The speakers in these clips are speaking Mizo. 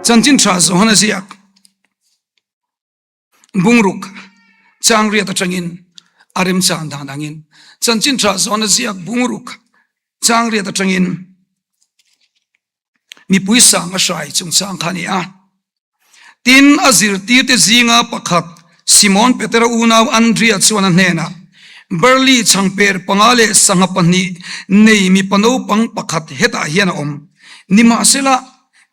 Chanchin tha Johana ziak bungruk chang riat atangin a remchang dan angin Chanchin tha Johana ziak bungruk chang riat atangin mipui sang a hrai chungchang kha a ni a. Tin, a zirtirte zinga pakhat Simon Petera unau Andria chuan a hnenah, Barley changper panga leh sangha pahnih nei mipa naupang pakhat hetah hian a awm. Nimahsela,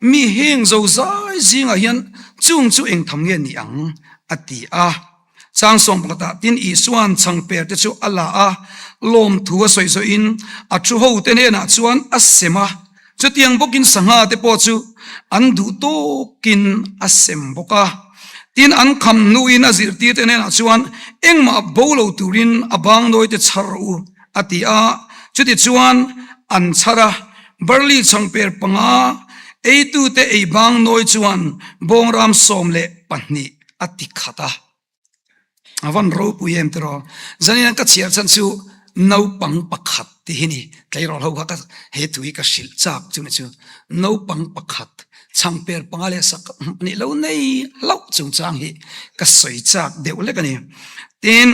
mi heng zozai zingah hian chung chu engtham nge ni ang? a ti a. Chang sawm pakhatah tin Isua'n changper te chu a la a, lawmthu a sawi zawhin a thu hote hnenah chuan a sem a. Chutiang bawkin sangha te pawh chu an duh tawkin a sem bawk a. Tin, an kham hnuin a zirtirte hnenah chuan engmah bo lo turin a bangnawi te chhar rawh u, a ti a. Chutichuan an chhar a, barley changper panga eitute ei bangnawi chuan bawngram 12 a ti khat a. A van ropui em tiraw. Zanin ka chhiar chhan chu naupang pakhat ti hi ni. Tleirawl ho kha ka he thu hi ka hrilh chak chu ni chu. Naupang pakhat chhangper panga leh sak nih lo nei hlauh chungchang hi ka sawi chak deuh lek a ni. Tin,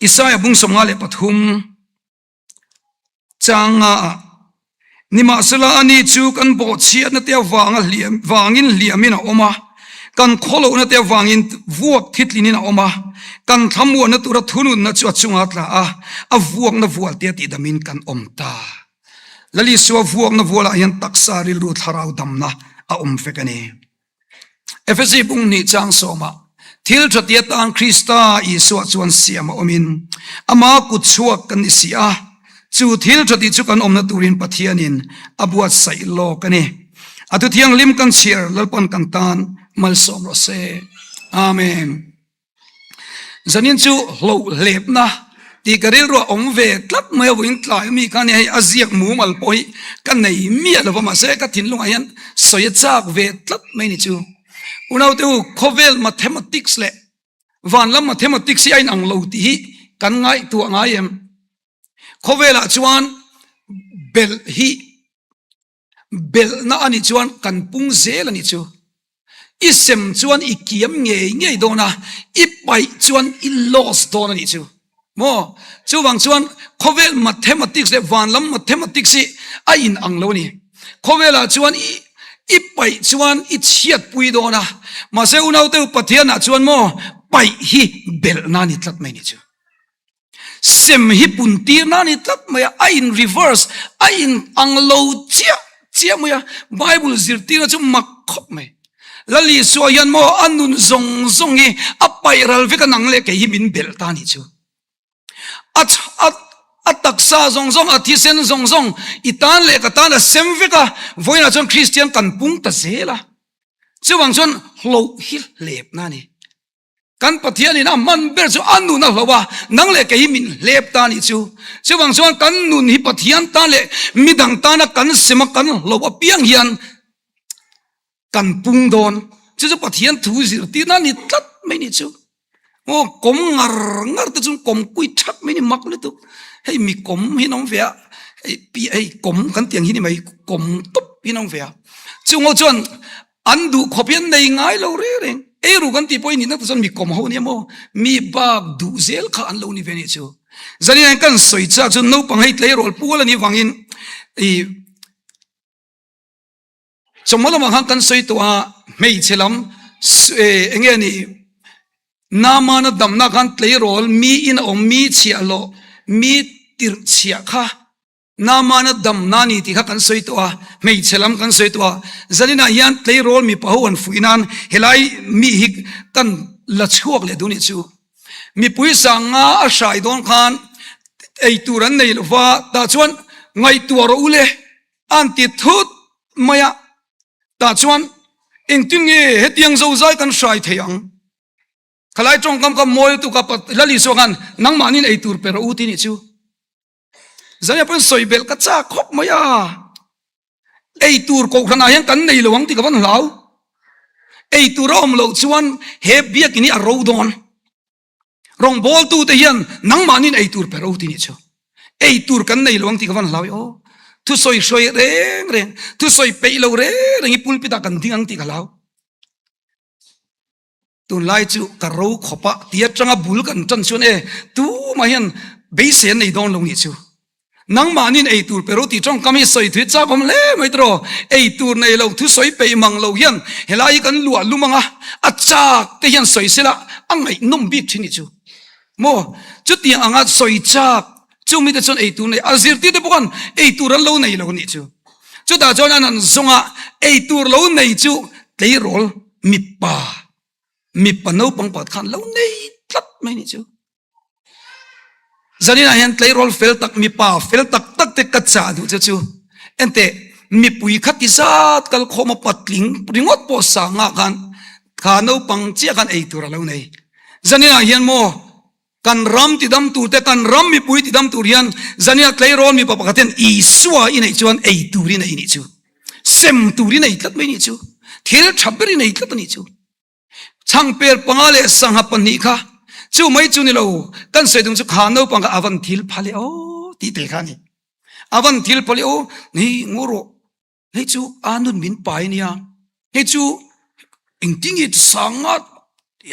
Isaiah bung 53 Chang nga ah, Nimahsela ani chu kan bawhchhiatna te avanga hliam vangin hliamin a awm a, kan khawlohna te avangin vuak thitlinin a awm a, kan thlamuanna tura thununna chu a chunga tla a, a vuakna vual te tihdamin kan awm ta. Lal Isua vuakna vualah hian taksa rilru thlarau damna a awm vek a ni. Efesi bung hnih chang sawmah, Thil tha ti atan Krista Isua chuan siam a awmin, ama kut chhuak kan ni si a, chu thil tha ti chu kan awmna turin Pathianin a buatsaih lawk a ni. A thu thianghlim kan chhiar Lalpan kan tan malsawm rawh se. Amen. Zanin chu hloh hlepna tih ka rilru a awm ve tlat mai a, vawiin tlai ami kha nia hei a ziak mumal pawh hi ka nei miah lo va mahse ka thinlungah hian sawi a chak ve tlat mai ni chu. Unaute u khawvel mathematics leh vanlam mathematics hi a inang lo tih hi kan ngaihtuah ngai em? Khawvelah chuan belh hi Belhna a nih chuan kan pung zel a nih chu. I sem chuan i kiam ngei ngei dawn a, i paih chuan i loss dawn a nih chu. Maw? Chuvang chuan khawvel mathematics leh vanlam mathematics hi a in ang lo a ni. Khawvelah chuan i i paih chuan i chhiatpui dawn a, mahse unaute Pathianah chuan maw paih hi belhna a ni tlat mai a nih chu. Sem hi pun tirna a ni tlat mai a, a in reverse, a in ang lo chiah chiah mai a, Bible zirtirna chu mak khawp mai. Lal Isua hian maw a nun zawng zawng hi a paih ral vek a nang leh kei hi min belh ta a nih chu. A a a taksa zawng zawng, a thisen zawng zawng i tan leh ka tan a sem vek a, vawiinah chuan Kristian kan pung ta zel a. Chuvang chuan hloh hi hlepna a ni. Kan Pathianin a hman ber chu a nun a hlo a, nang leh kei hi min hlep ta nih chu. Chuvang chuan kan nun hi Pathian tan leh midang tana kan sem a kan hlo apiang hian kan pung dawn. Chu chu Pathian thu zirtirna a ni tlat mai nih chu. Aw kawm ngar ngar te chu kawm kui thak mai ni mak lutuk. Hei mi kawm hi an awm ve a, hei pi hei kawm kan tih ang hi ni mai kawm tawp hi an awm ve a. Chungho chuan An duh khawp hian nei ngai lo reng reng. Ei ruk an tih pawh i nihna tak chuan mi kawm ho nia maw? Mi bak duh zel kha an lo ni ve nih chu. Zanin hian kan sawi chak chu naupang hei tleirawl pual a nih vangin i chawhma lamah khan kan sawi tawh a, hmeichhe lam eng nge ni Namana damna khan tleirawl mi in a awm mi chhiahhlawh mi tirh chhiah kha Namana damna ni tih kha kan sawi tawh a, hmeichhe lam kan sawi tawh a, zaninah hian tleirawl mipa ho an fuih nan helai mi hi kan la chhuak leh duh nih chu. Mipui sanga a hrai dawn khan ei tur an nei lova, tah chuan ngaihtuah rawh u le an ti thut mai a, tah chuan engtin nge hetiang zozai kan hrai thei ang? Khalai tawngkam kha mawi lutuk a, Lal Isua khan nangmahniin ei tur pe rawh u ti nih chu. Zania pawn sawi belh ka chak khawp mai a, ei tur kohhranah hian kan nei lo ang tih ka van hlau. Ei tur a awm loh chuan he biakin hi a ro dawn. Rawngbawltute hian nangmahniin ei tur pe ro ti nih chu. Ei tur kan nei lo ang tih ka van hlau i aw. Thusawi hruai reng reng, thusawi peih lo reng reng i pulpit ah kan ding ang tih ka hlau. Tunlai chu ka ro khawp a ti atanga bul kan tan chuan e tumah hian beisei an nei dawn lo nih chu. Nangmahnin ei tur pe ro tih tawngkam hi sawi thui chak awm hle mai tawh. Ei tur nei lo thusawi peih mang lo hian helai hi kan luah lum ang a, a chak te hian sawi sela a ngaihnawm bik thin nih chu. Maw chutiang anga sawi chak Chung mite chuan ei tur nei a zirtirte pawh khan ei tur an lo nei lo nih chu. Chutah chuan an han zawng a, ei tur lo nei chu tleirawl mipa, mipa naupang pakhat khan lo nei tlat mai nih chu. Zaninah hian tleirawl fel tak, mipa fel tak tak te ka chah duh che chu. Enteh, mipui kha ti zat kal khawm a patling ringawt pawh sangah khan kha naupang chiah khan ei tur a lo nei. Zaninah hian maw Kan ram tidam tur te, kan ram mipui tidam tur hian zania tleirawl mipa pakhat hian Isua i neih chuan ei tur i nei nih chu. Sem tur i nei tlat mai nih chu. Thil tha ber i nei tlat a nih chu. Chhangper panga leh sangha pahnih kha chu mai chu ni lo, kan sawi tum chu kha naupang kha a van thil phal e aw tih te kha a ni. A van thil phal e aw, ni ngaw rawh. Hei chu a nun min pai nia, hei chu engtinge sanga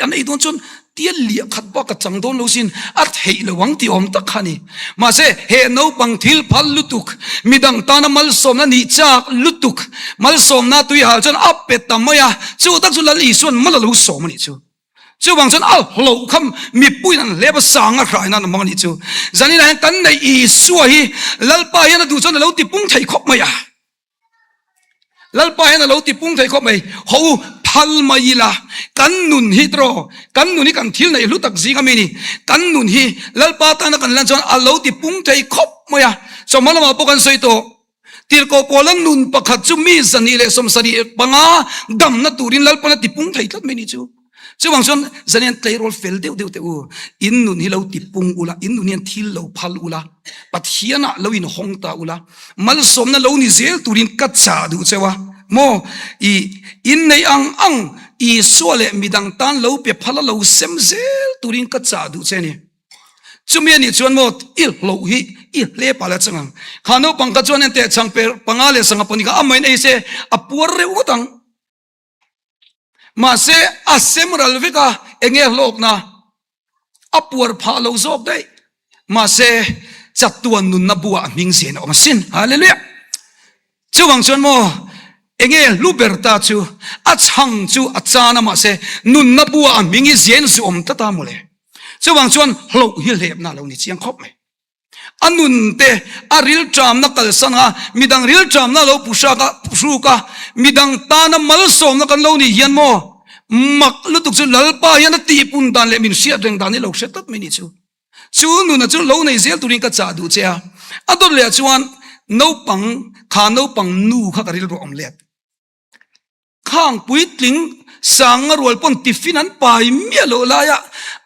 an ei dawn chuan tia liah khat bak a chang dawn lo sin, a theih lo ang tih awm tak kha a ni. Mahse he naupang thil phal lutuk, midang tana malsawmna nih chak lutuk, malsawmna tui hal chuan a pe ta mai a, chu tak chu Lal Isua'n mal a lo sawm a nih chu. Chuvang chuan a hlauh kha mipuiin an hlep a, sang a hrai nan a hmang a nih chu. Zaninah hian kan neih Isua hi Lalpa hian a duh chuan a lo tipung thei khawp mai a. Lalpa hian a lo tipung thei khawp mai. Ho u, phal mai ila, kan nun hi tiraw, kan nun hi kan thil neih hlu tak zing a mi ni. Kan nun hi Lalpa tana kan lan chuan a lo tipung thei khawp mai a. Chawhma lamah pawh kan sawi tawh. Tirhkoh Paula nun pakhat chu mi 175 damna turin Lalpan a tipung thei tlat mai ni chu. Chuvang chuan zanian tleirawl fel deuh deuh teh u, in nun hi lo tipung ula, in nun hian thil lo phal ula, Pathianah lo inhawng ta ula, malsawmna lo ni zel turin ka chah duh cheu a, maw i innei ang ang Isua leh midang tan lo pe phal a lo sem zel turin ka chah duh che a ni. Chumi a nih chuan maw i hloh hi i hle pal a chang ang. Kha naupang kha chuan enteh chhang per panga leh sangha pahnih kha amahin ei se a puar reuh ngawt ang. Mahse a sem ral vek a, enge hlawkna a puar phah lo zawk daih. Mahse chatuan nunna buah a hming zen a awm asin. Hallelujah! Chuvang chuan maw, enge hlu ber ta chu, a chhang chu a chan a mahse nunna bua a hming hi zen zu awm tlat a mawle. Chuvang chuan hloh hi hlepna a lo ni chiang khawp mai. A nun te a rilṭamna kalsan a, midang rilṭamna a lo pu hrak a, pu hruk a, midang tana malsawmna kan lo nih hian maw, mak lutuk chu Lalpa hian a tihpun dan leh min hriat reng dan hi lo hre tlat mai ni chu. Chu nuna chu lo nei zel turin ka chah duh che a, a dawt leh ah chuan naupang kha naupang nu kha ka rilru a awm let. Khang puitling sanga rual pawn tiffin an pai miah loh laia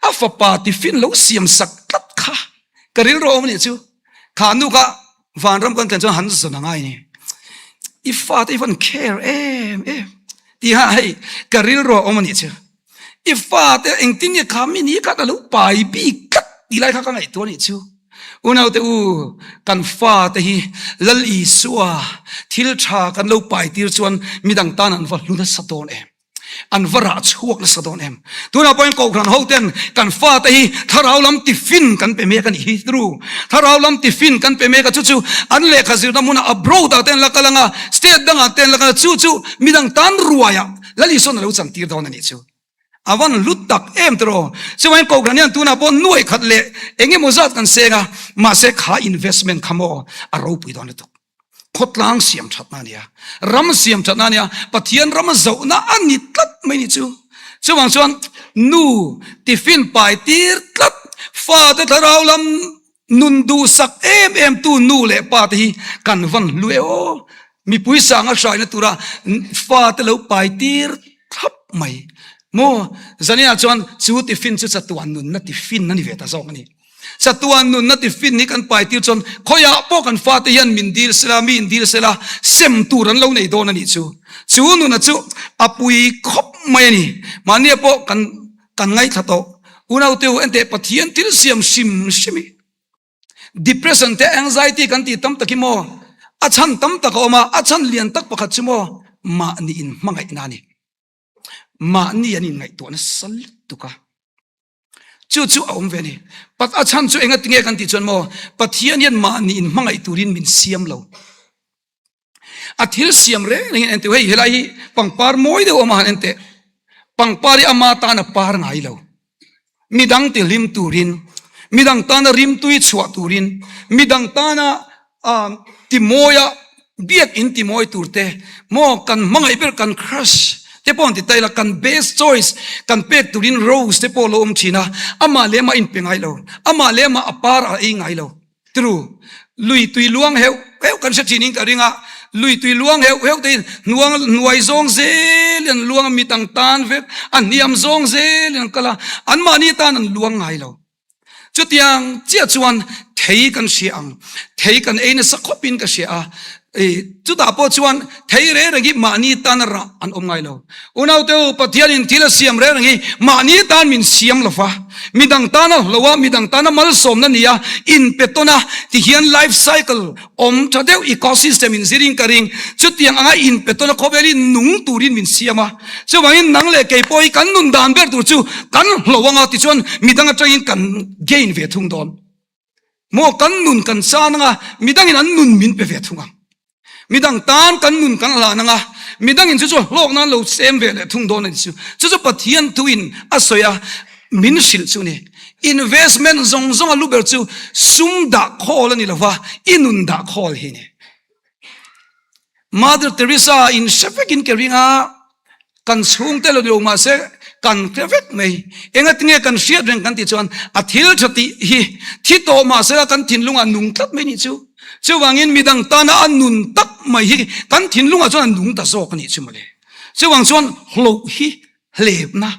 a fapa tiffin lo siam sak tlat kha ka rilru a awm anih chu. Kha nu kha vanram kan thlen chuan han zawn a ngai ni. I fate i van care em em tiha hei ka rilru a awm anih chu. I fate engtin nge kha mi ni khan a lo pai bik tlat tih lai kha ka ngaihtuah anih chu. Unaute u, kan fate hi Lal Isua thil tha kan lo pai tir chuan midang tan an va hlu nasa dawn em? An va rah chhuak nasa dawn em? Tunah pawhin Kohhran hoten kan fate hi thlarau lam tiffin kan pe mek a nih hi tru. Thlarau lam tiffin kan pe mek a, chu chu an lehkha zirna hmunah abroad ah te an la kal ang a, state dangah te an la kal ang a, chu chu midang tan ruaiah Lal Isuan a lo chantir dawn a nih chu. A van hlut tak em tiraw? Chuvangin Kohhran hian tunah pawh nuai khat leh eng emaw zat kan seng a, mahse kha investment kha maw a ropui dawn lutuk. Khawtlang siam thatna a nia, ram siam thatna a nia, Pathian ram zohna a ni tlat mai ni chu. Chuvang chuan nu tiffin pai tir tlat, fate thlarau lam Nun duhsak em em tu nu leh pa te hi kan van hlu e aw. Mipui sanga hraina tura fa te lo pai tir thlap mai. Maw zaninah chuan chu tiffin chu chatuan nunna tiffin a ni ve ta zawk a ni. Chatuan nunna tiffin hi kan pai tir chuan khawiah pawh kan fate hian min dil sela, mi in dil sela sem tur an lo nei dawn a nih chu. Chu nuna chu a pui khawp mai a ni. Mahnia pawh kan Kan ngaithla tawh. Unaute u enteh Pathian thil siam hrim hrim hi. Depression te anxiety kan tih tam tak hi maw? A chhan tam tak a awm a, a chhan lian tak pakhat chu maw mahni in hmangaihna a ni. Mahni an inngaihtuah nasa lutuk a. Chu chu a awm ve a ni. Pat a chhan chu enga tinge kan tih chuan maw Pathian hian mahni in hmangaih turin min siam lo. A thil siam reng rengin en teh hei helai hi pangpar mawi deuh awm a han en teh. Pangpar hi ama tan a par ngai lo. Midang ti hlim turin, midang tana rimtui chhuah turin, midang tana ti mawia biak in ti mawi tur te maw kan hmangaih ber kan crush te pawh an ti ta ila kan best choice kan pek turin rose te pawh a lo awm thin a, amah leh amah a inpe ngai lo, amah leh amah a par a ei ngai lo. Tru, lui tui luang heuh heuh kan hre thin in ka ring a, lui tui luang heuh heuh te in hnuang hnuai zawng zel in an luang a, mitang tan vek a hniam zawng zel in an kal a, anmahni tan an luang ngai lo. Chutiang chiah chuan thei kan hria ang, thei kan ei nasa khawp in ka hria a, chutah pawh chuan thei reng reng hi mahni tan a rah an awm ngai lo. Unaute u, Pathian in thil a siam reng reng hi mahni tan min siam lo va, midang tan a hlo a, midang tan a malsawmna ni a, inpe tawn a, tihian life cycle awm tha deuh ecosystem in zirin ka ring, chutiang anga inpe tawn a khawvel hi nung turin min siam a, chuvangin nang leh kei pawh hi kan nun dan ber tur chu kan hlo anga tichuan midang atangin kan gain ve thung dawn. Maw kan nun kan chan anga midangin an nun min pe ve thung ang. Midang tan kan nun kan hlan anga midangin chu chu hlawk nan lo sem ve leh thung dawn a ni chu. Chu chu Pathian thuin a sawi a, min hrilh chu ni. Investment zawng zawng a lu ber chu sum dah khawl a ni lova, i nun dah khawl hi ni. Mother Teresa in hre vekin ke ring a, kan chhungte lo ni lo mahse kan hre vek mai. Engatinge kan hriat reng kan tih chuan a thil tha tih hi thi tawh mahse kan thinlungah nung tlat mai nih chu. Chuvangin midang tana a nun tak mai hi kan thinlungah chuan a nung ta zawk a nih chu mawle. Chuvang chuan hloh hi hlepna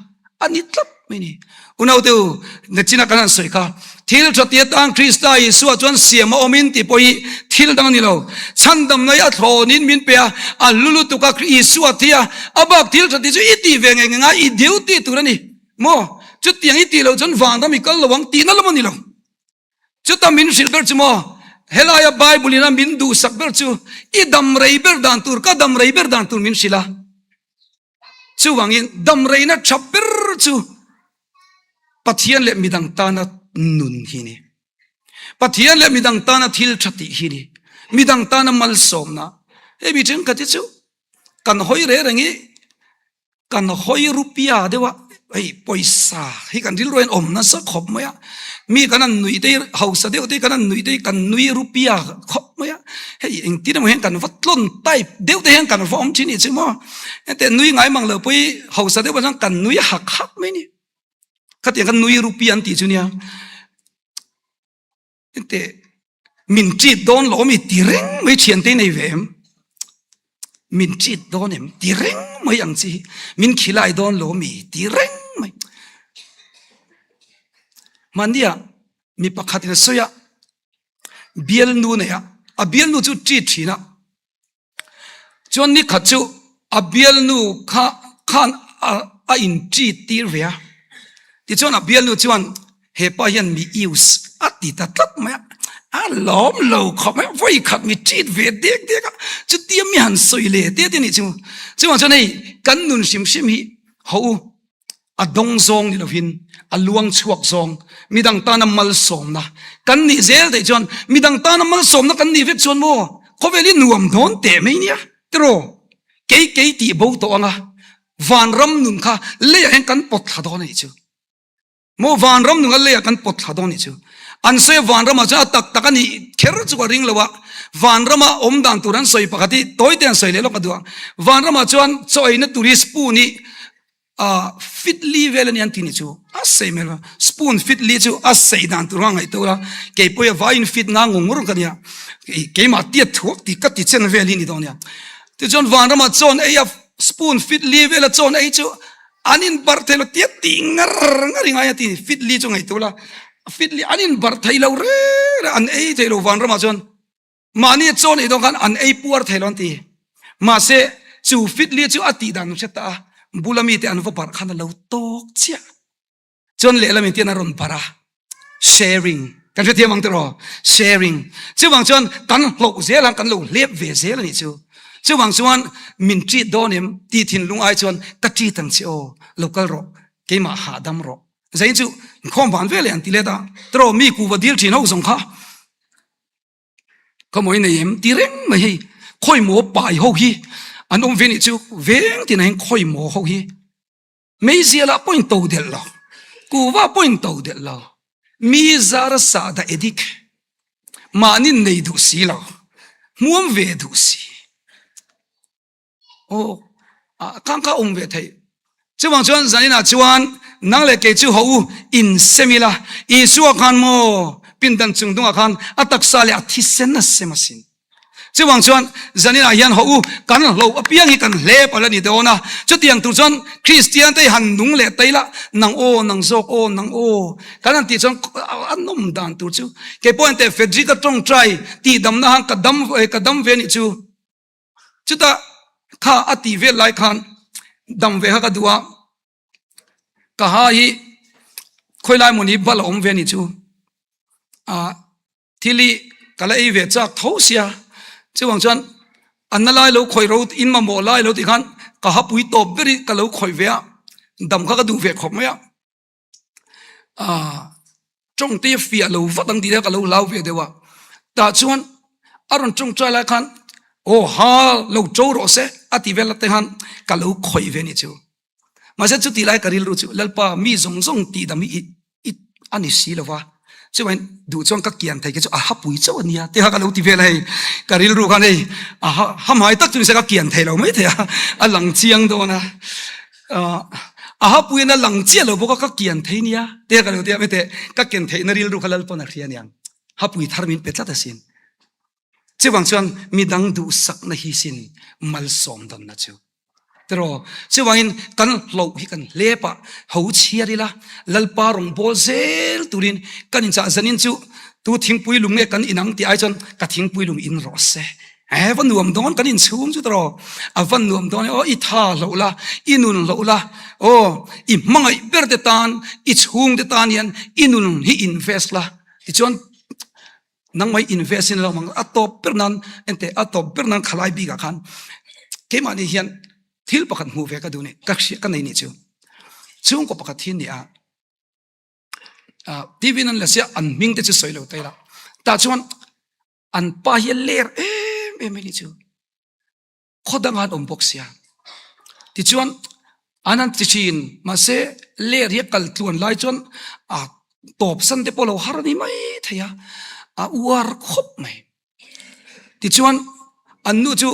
a ni tlat mai ni. Unaute u, nachina kan han sawi kha, thil tha ti atan Krista Isua chuan siam a awmin tih pawh hi thil dang a ni lo. Chhandamna hi a thlawnin min pe a, a hlu lutuk a, Isua thi a, a bak thil tha ti chu i tih ve ngei ngei a, i deu tih tur a ni maw? Chutiang i tih loh chuan vanram i kal lo ang tihna lam a ni lo. Chuta min hrilh ber chu maw? Helaia Bible in a min duhsak ber chu i dam rei ber dan tur, ka dam rei ber dan tur min hrilh a. Chuvangin damreina tha ber chu Pathian leh midang tana nun hi ni. Pathian leh midang tana thil tha tih hi ni. Midang tana malsawmna. Hei mi thenkhat hi chu kan hawi reng reng hi kan hawi rupia deuh a, hei pawisa hi kan rilru hian awm nasa khawp mai a. Mi kan han nuih te hi hausa deuh te hi kan han nuih te hi kan nui rupia khawp mai a, hei engtin emaw hian kan va tlawn type deuh te hian kan va awm thin nih chu maw, hetiang nui ngai mang lo pawh hi hausa deuh chuan kan nui hak hak mai a ni, khatiang khan nui rupia an tih chu nia, heti min treat dawn lo ami ti reng mai thian te nei ve em, min treat dawn em ti reng mai ang chi hi, min khilai dawn lo ami ti reng mai, mahnia mi pakhatin a sawi a. Bialnu nei a, a bialnu chu treat thin a, chuan ni khat chu a bialnu kha khan a a in treat tir ve a, tichuan a bialnu chuan hepa hian mi use a ti ta tlat mai a, a lawm lo khawp mai a, vawi khat mi treat ve dek dek a, chutia mi han sawi leh te te a nih chu, chuvang chuan hei kan nun hrim hrim hi ho u. A dawng zawng ni lovin a luang chhuak zawng, midang tana malsawmna kan nih zel theih chuan, midang tana malsawmna kan nih vek chuan maw khawvel hi nuam dawn teh mai nia tiraw? Kei kei tih bo tawh anga vanram nun kha leiah hian kan pawt thla dawn a nih chu. Maw vanram nun kha leiah kan pawt thla dawn a nih chu. An sawi a vanramah chuan a tak tak a nih kher chu ka ring lo a, vanrama awm dan tur an sawi pakhat hi tawi te an sawi leh lawk a duh ang. Vanramah chuan chaw eina tur hi spoon hi Ah fit li vel ani an ti ni chu a sei hmel a spoon fit li chu a sei dan tur a ngaih tawh a kei pawh hi a vaiin fit nga ngung ngur ka nia keimah tiat thuak tih ka ti chen vel hi ni dawn nia tichuan vanramah chawn ei a spoon fit li vel a chawn ei chu an in barh thei lo tiat tih ngar ngar i ngai a ti fit li chu ngaih tawh la fit li an in barh thei lo reng reng an ei thei lo vanramah chuan. Mahni a chaw neih dawn khan an ei puar thei lo an ti. Mahse, chu fitli chu a tih dan an hre ta a, bula mite an va barh khan a lo tawk chiah. Chuan lehlam in tian a rawn barh a, sharing. Kan hrethiam ang tiraw? Sharing. Chuvang chuan kan hloh zel ang, kan lo hlep ve zel a nih chu. Chuvang chuan min treat dawn em tih thinlung ai chuan ka treat ang che aw, lo kal rawh, keimah hahdam rawh. Zain chu inkhawm van vel leh an ti let a, tiraw mi kuhva dil thin ho zawng kha ka mawi nei em ti reng mai hei khawimaw pai ho hi an awm ve nih chu veng tin ah hian khawimaw ho hi meizial ah pawh in to delh lo kuhva pawh in to delh lo mi zara sahdah edik mahni nei duh si lo hmuam ve duh si. Aw, ah, khang kha awm ve thei. Chuvang chuan zaninah chuan nang leh kei chu ho u insem ila, Isua khan maw pindan chung dungah khan a taksa leh a thisen a sem asin. Chuvang chuan zaninah hian ho u kan hlo apiang hi kan hlep ala ni dawn a, chutiang tur chuan Kristian te hi han nung leh ta ila, nang aw, nang zawk aw, nang aw kan han tih chuan a nawm dan tur chu. Kei pawh engteh Frederick-a tawngtai tihdamna han ka dam ka dam ve anih chu. Chutah kha a tih vel lai khan dam ve kha ka duh a, ka ha hi khawi lai mawni bal a awm ve a ni chu, ah thil hi ka la ei ve chak tho sia, chuvang chuan a na lai lo khawih ro in mamawh lai lo tih khan ka ha pui tawp ber hi ka lo khawih ve a, dam kha ka duh ve khawp mai a. Ah, tawngte a fiah lo vat ang tih te ka lo hlau ve deuh a, tah chuan a rawn tawngtai lai khan aw ha lo to rawh se a ti vel te khan ka lo khawih ve a ni chu. Mahse chuti lai ka rilru chu Lalpa mi zawng zawng tih dam hi i a ni si lo va, chuan duh chuan ka kian thei khi chu a hapui chauh a nia tih kha ka lo ti vel a hei, ka rilru khan hei a ha hamhai tak chu ni se ka kian thei lo mai thei a, a lang chiang dawn a. A hapuiin a lang chiah lo bawk a, ka kian thei nia te ka lo ti a, hete ka ken theihna rilru kha Lalpawn a hria aniang, hapui thar min pe tlat asin. Chuvang chuan midang duhsakna hi sin malsawm dawnna chu tiraw. Chuvangin kan hloh hi kan hlep a, ho chhiar ila Lalpa rawn bawl zel turin kan inchah zanin chu tu thingpui lum nge kan inang tih ai chuan ka thingpui lum in rawh se. E va nuam dawn kan inchhung chu tawh a va nuam dawn e aw i tha hloh la i nun hloh la aw i hmangaih ber te tan i chhung te tan hian i nun hi invest la tichuan nangmah i invest in lo mang a tawp ber nan ente a tawp ber nan khalai bik ah khan keimahni hian thil pakhat hmuh ve ka duh ni ka hria ka nei ni chu chhungkaw pakhat hi ni a TV in an la sia an hming te chu sawi lo ta ila tah chuan An pa hi a ler em em a ni chu. Khaw dangah an awm bawk sia. Tichuan an han ti thin mahse ler hi a kal tluan lai chuan a tawp san te pawh lo har a ni mai thei a, a uar khawp mai. Tichuan an nu chu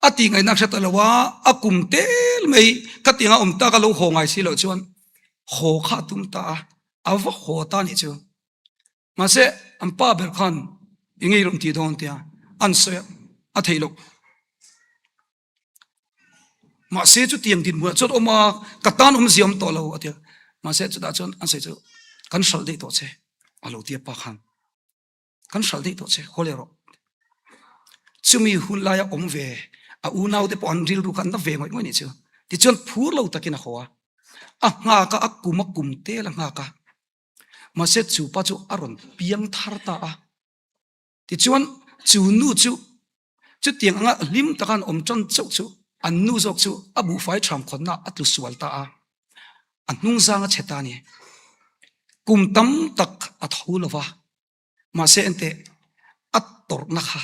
a tih ngaihna hre ta lo a, a kum tel mai khatianga awm tak a lo haw ngai si loh chuan haw kha a tum ta a, a va haw ta a nih chu. Mahse, an pa ber khan i ngei rawn tih dawn tia an sawi a, a theih loh. Mahse, chutiang dinhmunah chuan awm a, ka tan awmzia awm tawh lo a ti a. Mahse, chutah chuan an sawi chu kan hralh daih tawh che a lo ti a pa khan. Kan hralh daih tawh che, haw leh rawh. Chumi hun laia awm ve a unaute pawh an rilru kha an la ve ngawih ngawih nih chu. Tichuan phur lo takin a haw a, a nghak a, a kum a kum tel a nghak a. Mahse chu pa chu a rawn piang thar ta a. Tichuan chu nu chu chutiang anga hlim taka an awm tan chauh chu an nu zawk chu a buhfai tham khawnna a tlu sual ta a. A hnungzang a chhe ta a ni. Kum tam tak a tho lo va. Mahse enteh a tawrhna kha,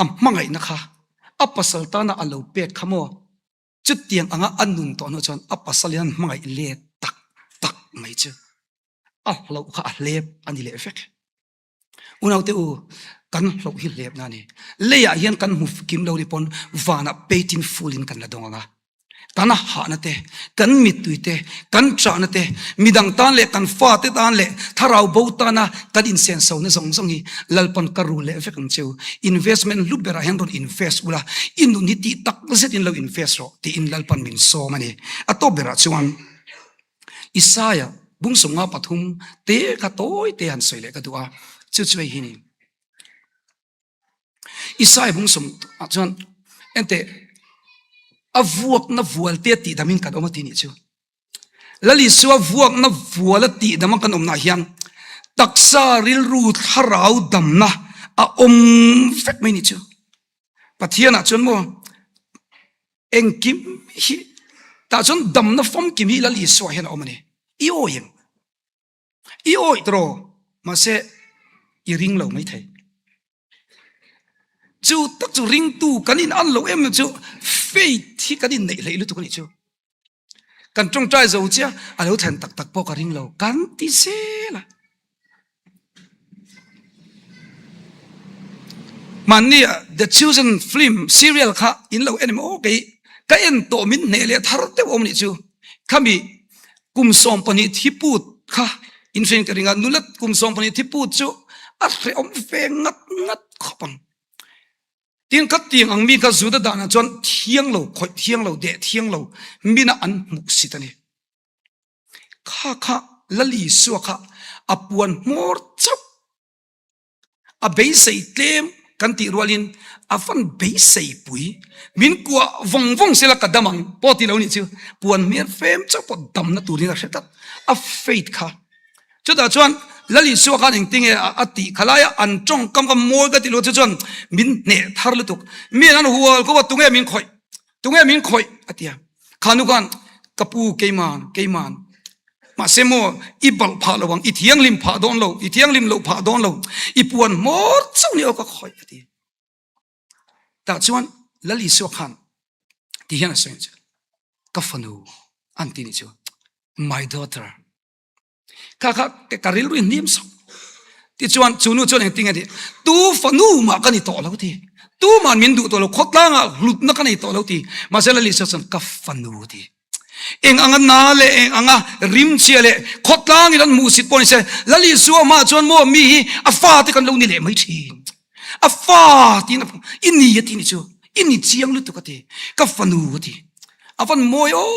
a hmangaihna kha, a pasal tana a lo pek kha maw? Chutiang anga a nun tawh hnu chuan a pasal in an hmangaih let tak tak mai chu a hloh kha a hlep a ni leh vek. Unaute u, kan hloh hi hlepna a ni. Leiah hian kan hmu kim lo ni pawn vanah paid in full in kan la dawng ang a. Kan hahna te, kan mittui te, kan chahna te, midang tan leh kan fate tan leh thlarau bo tana kan insensona zawng zawng hi Lalpan ka ru leh vek ang cheu. Investment hlu berah hian rawn invest ula, i nun hi tih tak zetin lo invest rawh tiin Lalpan min sawm a ni. A tawp berah chuan Isaiah bung 53 te kha tawi te han sawi leh ka duh a, chu chu hei hi ni. Isaiah bung sawm ah chuan enteh a vuakna vual te tih damin kan awm a ti nih chu. Lal Isua vuakna vuala tihdama kan awmnah hian. Taksa rilru thlarau damna a awm vek mai ni chu. Pathianah chuan maw engkim hi tah chuan damna famkim hi Lal Isua hian a awm a ni. I awi em? I awi tawh mahse i ring lo mai thei. Chu tak chu ringtu kan in an lo em em chu faith hi kan in neih hleih lutuk a nih chu. Kan tawngtai zo chiah a lo thlen tak tak pawh ka ring lo kan ti zel a. Mahni ah The Chosen film serial kha in lo en em aw kei ka en tawh min hneh leh thar deuh awm nih chu. Khami kum 12 thi put kha in hriat ka ring a nula kum 12 thi put chu a hrehawm ve ngat ngat khawp ang. Tin kha tiang ang mi kha Juda danah chuan thiang lo, khawih thiang lo, deh thiang lo mina an hmuh sit a ni. Kha kha Lal Isua kha a puan hmawr chauh a beisei tlem kan tih rualin a van beisei pui min kuah vawng vawng sela ka dam ang pawh ti lo nih chu puan hmer fem chauh pawh damna turin a hre tlat a faith kha Chutah chuan Lal Isua khan engtinge a tih kha laia an tawngkam kha mawi ka tih loh chu chuan min hneh thar lutuk. Mi an hual ko a tunge min khawih, tunge min khawih a ti a. Kha nu khan ka pu keiman, keiman mahse maw i balh phah lo ang, i thianghlim phah dawn lo, i thianghlim loh phah dawn lo, i puan hmawr chauh ni aw ka khawih a ti. Tah chuan Lal Isua khan ti hian a sawi ang che, ka fanu an ti nih chu, my daughter. Kha kha ka rilru in hnim sak. Tichuan chu nu chuan engtin nge ti tu fanu mah ka ni tawh lo ti. Tu man min duh tawh lo khawtlangah hlutna ka nei tawh lo ti. Mahse Lal Isua chuan ka fanu ti. Eng anga na leh eng anga rimchhia leh khawtlangin an hmuhsit pawh ni se Lal Isua hmaah chuan maw mi hi a fate kan lo ni leh mai thin. A fa tiin a i ni a ti ni chu i ni chiang lutuk a ti ka fanu a ti a van mawi aw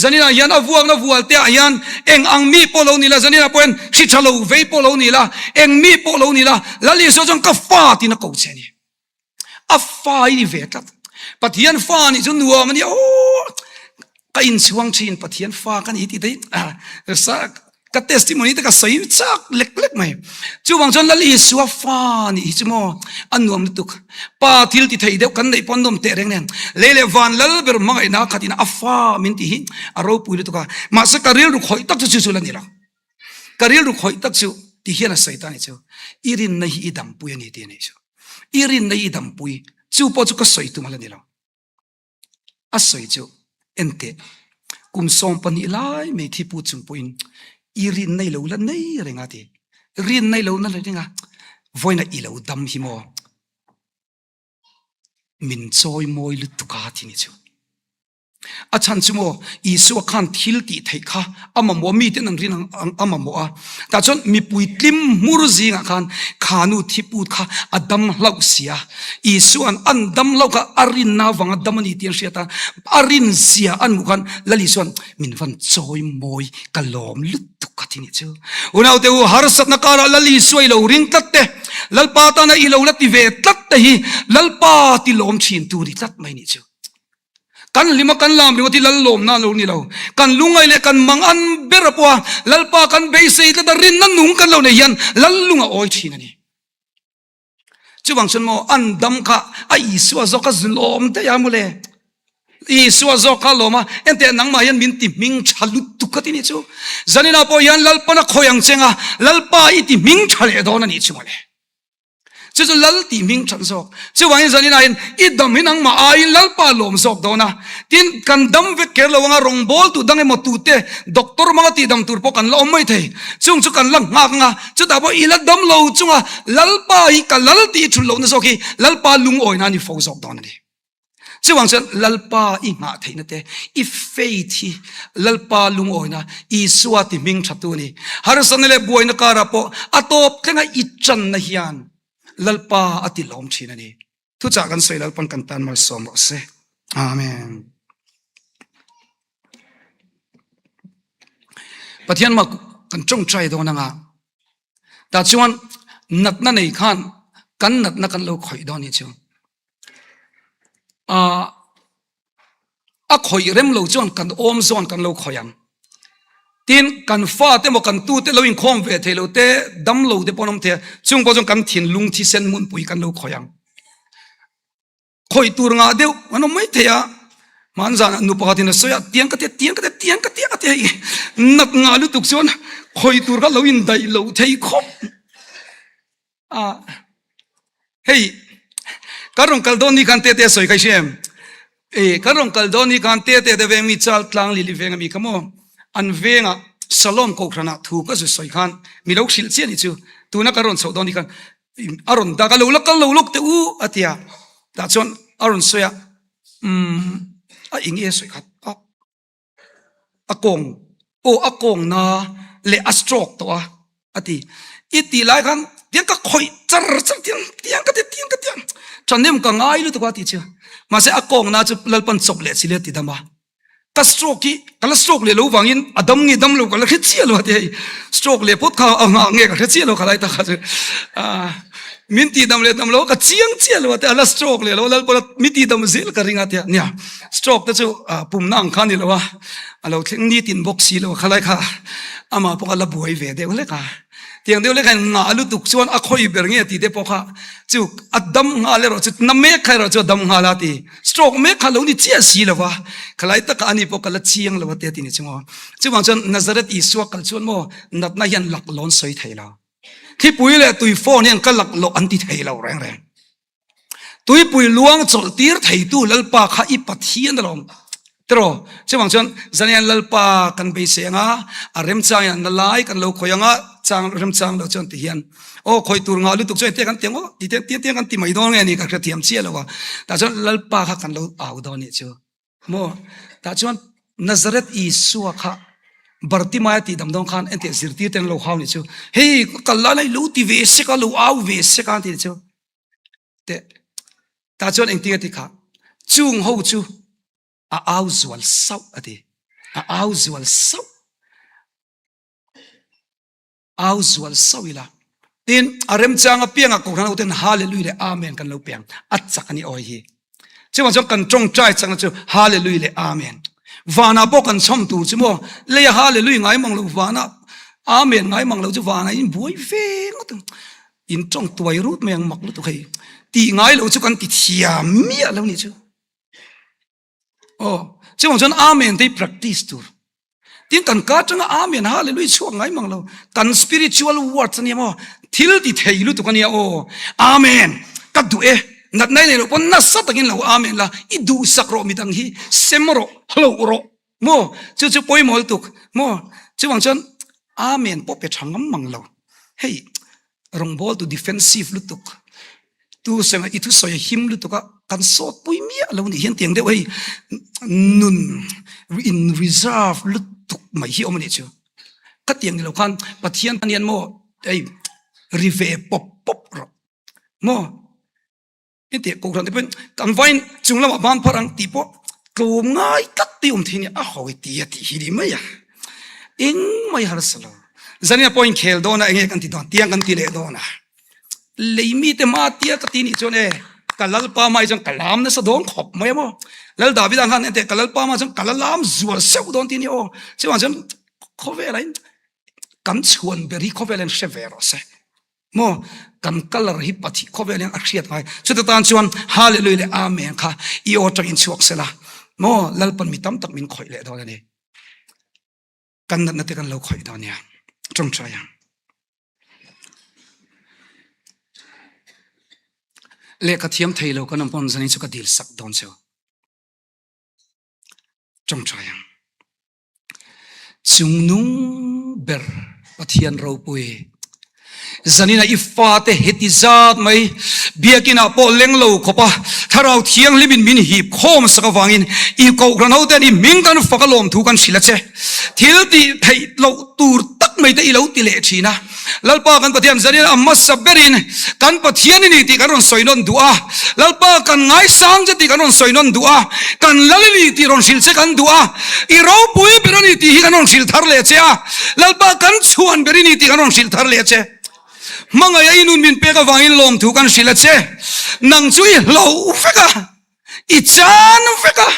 zaninah hian a vuakna vual te ah hian eng ang mi pawh lo ni la zaninah pawh hian hri tha lo vei pawh lo ni la eng mi pawh lo ni la Lal Isua chuan ka fa tiin a ko che a ni a fa i ni ve tlat Pathian fa nih chu nuam a ni aw ka inchhuang thin Pathian fa ka ni tih te hi ka testimony te ka sawi chak lek lek mai chuvang chuan Lal Isua fa nih hi chu maw a nuam lutuk pa thil ti thei deuh kan neih pawn nawm teh reng nen lei leh van lal ber hmangaihna khatin a fa min tih hi a ropui lutuk a mahse ka rilru khawih tak chu chu chu la ni lo ka rilru khawih tak chu ti hian a sawi ta ni chu i rinna hi i dampui a ni tih a nih chu i rinna hi i dampui chu pawh chu ka sawi tum a la ni lo A sawi chu, Enteh, kum 12 lai mai thi pu chung pawhin i rin nei lo la nei reng a ti. Rin nei lo na reng a, vawiin i lo dam hi maw? Min chawi mawi lutuk a ti ni chu. A chhan chu maw, Isua khan thil tih theih kha a mamawh a, miten an rin ang a mamawh a. Tah chuan mipui tlim hmur zingah khan kha nu thi put kha a dam hlauh si a. Isua'n an dam hlauh kha a rinna avanga dam a ni tih an hriat a, a rin zia an hmuh khan Lal Isua'n min van chawi mawi ka lawm lutuk a ti nih chu. Unaute u, harsatna karah Lal Isua i lo ring tlat te, Lalpa tana i lo la ti ve tlat te hi Lalpa ti lawm thin tur i tlat mai nih chu. Kan hlima kan lam ringawt hi lal lawmna a lo ni lo. Kan lungngaih leh kan mang an ber a pawh a, Lalpa kan beisei tlat a, rinna nung kan lo nei hian lal lung a awi thin a ni. Chuvang chuan maw an dam kha a Isua zawk a lawm daih a mawle. Isua zawk kha a lawm a, enteh nangmah hian min ti hming tha lutuk ka ti nih chu. Zaninah pawh hian Lalpan a khawi ang cheng a, Lalpa i ti hming tha leh dawn a nih chu mawle. Chu chu Lal tih hming that zawk. Chuvangin zanin aiin i dam hi nangmah aiin Lalpa lawm zawk dawn a. Tin, kan dam vek kher lo anga rawngbawltu dang emaw tute doctor hmanga tih dam tur pawh kan la awm mai thei. Chung chu kan la nghak anga chutah pawh i la dam lo chunga Lalpa hi ka lal tih i thulh lohna zawk hi Lalpa lungawina a ni fo zawk dawn a ni. Chuvang chuan Lalpa i nghah theihna te, i faith hi Lalpa lungawina, Isua ti hming tha tu a ni. Harsatna leh buaina karah pawh a tawp thlenga i channa hian Lalpa a ti lawm thin a ni. Thuchah kan sawi Lalpan kan tan malsawm rawh se. Amen. Pathian mah kan tawngtai dawn anga tah chuan natna nei khan kan natna kan lo khawih dawn ni chu. A khawih rem lo chuan kan awm zawn kan lo khawih ang. Tin, kan fate emaw kan tute lo inkhawm ve thei lo te, dam lo te pawh an awm thei a, chung pawh chuan kan thinlung thisen hmunpui kan lo khawih ang. Khawih tur ngah deuh an awm mai thei a, hman zanah nu pakhatin a sawi a, tiang ka tia, tiang ka tia, tiang ka tia ka tia hei nat ngah lutuk chuan khawih tur kha lo indaih lo thei khawp. A hei kan rawn kal dawn ni khan tete a sawi kha i hria em? E kan rawn kal dawn ni khan tete te veng mi chal tlang lili veng ami kha maw an vengah Salom kohhranah thu ka zu sawi khan mi lo hrilh chiah ni chu tuna kan rawn chhoh dawn ni khan a rawn dak a lo la kal lo lawk teh u a ti a tah chuan a rawn sawi a umm a eng nge a sawi khat a A kawng aw a kawng na leh a stroke tawh a a ti. I tih lai khan tiang ka khawih char char tiang tiang ka ti tiang ka tiang thahnem ka ngai lutuk a tih chu. Mahse a kawng na chu Lalpan chawp leh chile a ti dam a. Ka stroke hi ka la stroke leh lo vangin a dam nge dam lo ka la hre chiah lo a ti hei. Stroke leh phawt kha a nghah nge ka hre chiah lo khalai tak kha chu. Min tih dam leh dam lo ka chiang chiah lo a ti a la stroke leh lo Lalpan min tih dam zel ka ring a ti a nia. Stroke te chu pumna ang kha a ni lo a, a lo thleng nitin bawk si lo a khalai kha amah pawh kha la buai ve deuh hlek a. Tiang deuh hlek hian ngah lutuk chuan a khawi ber nge tih te pawh kha chu a dam nghal erawh chu na mek kha erawh chu a dam nghal a ti. Stroke mek kha lo ni chiah si lo a, khalai takah ani pawh ka la chiang lo a te a ti ni chu maw. Chuvang chuan Nazareth Isua kal chuan maw natna hian laklawn sawi thei lo. Thipui leh tuifawn hian ka laklawh an ti thei lo reng reng. Tuipui luang chawlh tir theitu Lalpa kha i Pathian alawm. Tiraw, chuvang chuan zanian Lalpa kan beisei anga, a remchang in an la lai kan lo khawi anga, chang remchang lo chuan ti hian aw khawi tur ngah lutuk chuan engtiang kan ti ang aw ti te tiang kan ti mai dawn nge ni ka hrethiam chiah lo a, tah chuan Lalpa kha kan lo au dawn nih chu. Maw? Tah chuan Nazareth Isua kha Bartimaia tih dam dawn khan engtiah zirtir te an lo hau nih chu, hei ka kal lai lai lo ti ve sek a, lo au ve sek a an ti nih chu. Teh tah chuan engtin a ti kha, chung ho chu a au zual sauh a ti, a au zual sauh. Au zual sauh ila. Tin, a remchang apiangah Kohhran hoten Hallelujah leh Amen kan lo peng. A chak a ni awi hi. Chuvang chuan kan tawngtai chakna chu Hallelujah leh Amen. Vanah pawh kan chhawm tur chu maw, leia Hallelujah ngai mang lo vanah Amen ngai mang lo chu vanah in buai ve ngawt ang. In tawng tuai rut mai ang mak lutuk hei. Tih ngai lo chu kan ti thiam miah lo nih chu. Aw, chuvang chuan Amen te hi practice tur. Tin kan ka atanga Amen Hallelujah chhuak ngai mang lo. Kan spiritual words ania maw? Thil ti thei lutuk ania aw. Amen. Ka duh e. Natna i nei loh pawn nasa takin lo Amen la. I duhsak rawh midang hi sem rawh, hloh rawh. Maw? Chu chu pawimawh lutuk. Maw? Chuvang chuan Amen pawh pe tha ngam mang lo. Hei Rawngbawl tu defensive lutuk tu seng i thusawi a him lutuk a kan sawt pui miah lo nih hian tiang deuh hei nun in reserve lutuk mai hi awm a nih chu ka tiang ni lo khan Pathian hian maw hei ri ve pawp pawp rawh maw. Hetiang kohhran te pawhin kan vain chung lamah ban phar ang tih pawh tlawm ngai tlat te awm thei nia a hawi ti a tih hi ni mai a eng mai harsa lo zania pawh inkhel dawn a enge kan ti dawn tiang kan ti leh dawn a lei mi te hma tia ka ti nih chuan e ka lalpa mai chuan ka lam nasa dawn khawp mai a maw lal Davida khan enteh ka lalpa ma chuan ka la lam zual seuh dawn ti a ni aw chuvang chuan khawvelah in kan chhuan ber hi khawvelah in hre ve rawh se. Maw kan colour hi Pathian khawvel hian a hriat ngai. Chuta tan chuan Hallelujah leh Amen kha i aw atangin chhuak sela. Maw Lalpan mi tam tak min khawih leh dawn a ni. Kan natna te kan lo khawih dawn nia. Tawngtai ang. Lehkha thiam thei lo kan awm pawn zanin chu ka dil sak dawn cheu. Tawngtai ang. Chungnung ber Pathian ropui. Zanina i fate heti zat mai biakinah pawh leng lo khawp a, Thlarau Thianghlimin min hip khawm sak avangin i kohhran hoten i hming kan fak a lawmthu kan hrilh a che. Thil tih theih loh tur tak mai te i lo ti leh thin a. Lalpa kan Pathian zanin a hmasa berin kan Pathian i ni tih kan rawn sawi nawn duh a, Lalpa kan ngaisang che tih kan rawn sawi nawn duh a, kan lal i ni tih rawn hrilh che kan duh a, i ropui ber a ni tih hi kan rawn hrilh thar leh che a, Lalpa kan chhuan ber i ni tih kan rawn hrilh thar leh che. Hmangaih a i nun min pek avangin lawmthu kan hrilh a che. Nang chu i hloh vek a, i chan vek a.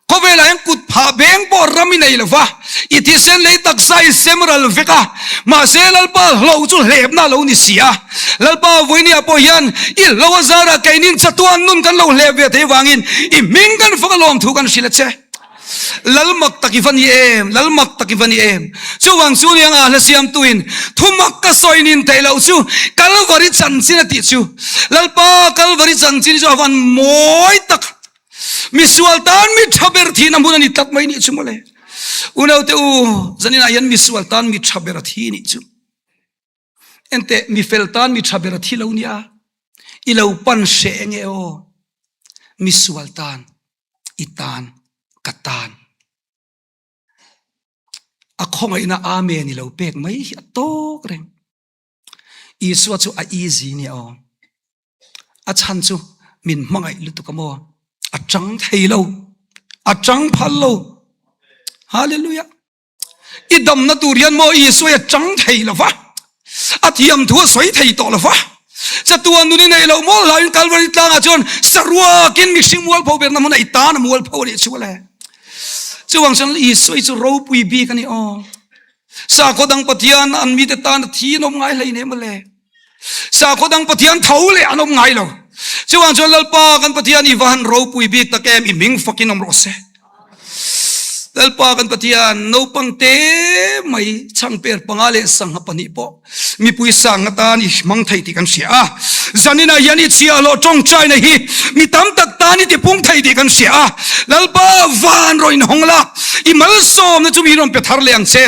Khawvelah hian kut phah beng pawh ram i nei lo va, i thisen lei taksa i sem ral vek a, mahse Lalpa hlo chu hlepna a lo ni si a. Lalpa vawinia pawh hian i hlo a zarah keinin chatuan nun kan lo hlep ve thei vangin i hming kan fak a lawmthu kan hrilh a che. Lal mak tak i va ni em, lal mak tak i va ni em. Chuvang chu niang a hla siamtuin thu mak ka sawi nin theih loh chu Kalvari chanchin a tih chu. Lalpa Kalvari chanchin chu a van mawi tak. Misual tan mi tha ber thihna hmun a ni tlat mai nih chu mawle. Unaute u, zaninah hian misual tan mi tha ber a thi nih chu. Enteh, mi fel tan mi tha ber a thi lo nia. I lo pan hreh enge aw. Misual tan, i tan, ka tan. A khawngaihna Amen i lo pek mai hi a tawk reng. Isua chu a easy nia aw. A chhan chu min hmangaih lutuk a maw? A chang thei lo. A chang phal lo. Hallelujah. I damna tur hian maw Isua hi a chang thei lo va. A thiam thu a sawi thei tawh lo va. Chatuan nun i neih loh maw hlauin Kalvari tlangah chuan saruakin mihring mualpho berna hmunah i tan a mualpho a nih chu le. Chuvang chuan Isua hi chu ropui bik a ni aw. Sakhaw dang Pathian an mite tan a thi an awm ngai hlei nem mawle. Sakhaw dang Pathian tho leh an awm ngai lo. Chuvang chuan Lalpa kan Pathian i va han ropui bik tak em i hming fakin awm rawh se. Lalpa kan Pathian naupang te mai chhangper panga leh sangha pahnih pawh mipui sang atan i hmang thei tih kan hria a. Zaninah hian i chhiahhlawh tawngtaina hi mi tam tak tan i tipung thei tih kan hria a. Lalpa van rawn inhawng la, i malsawmna chu mi rawn pe thar leh ang che.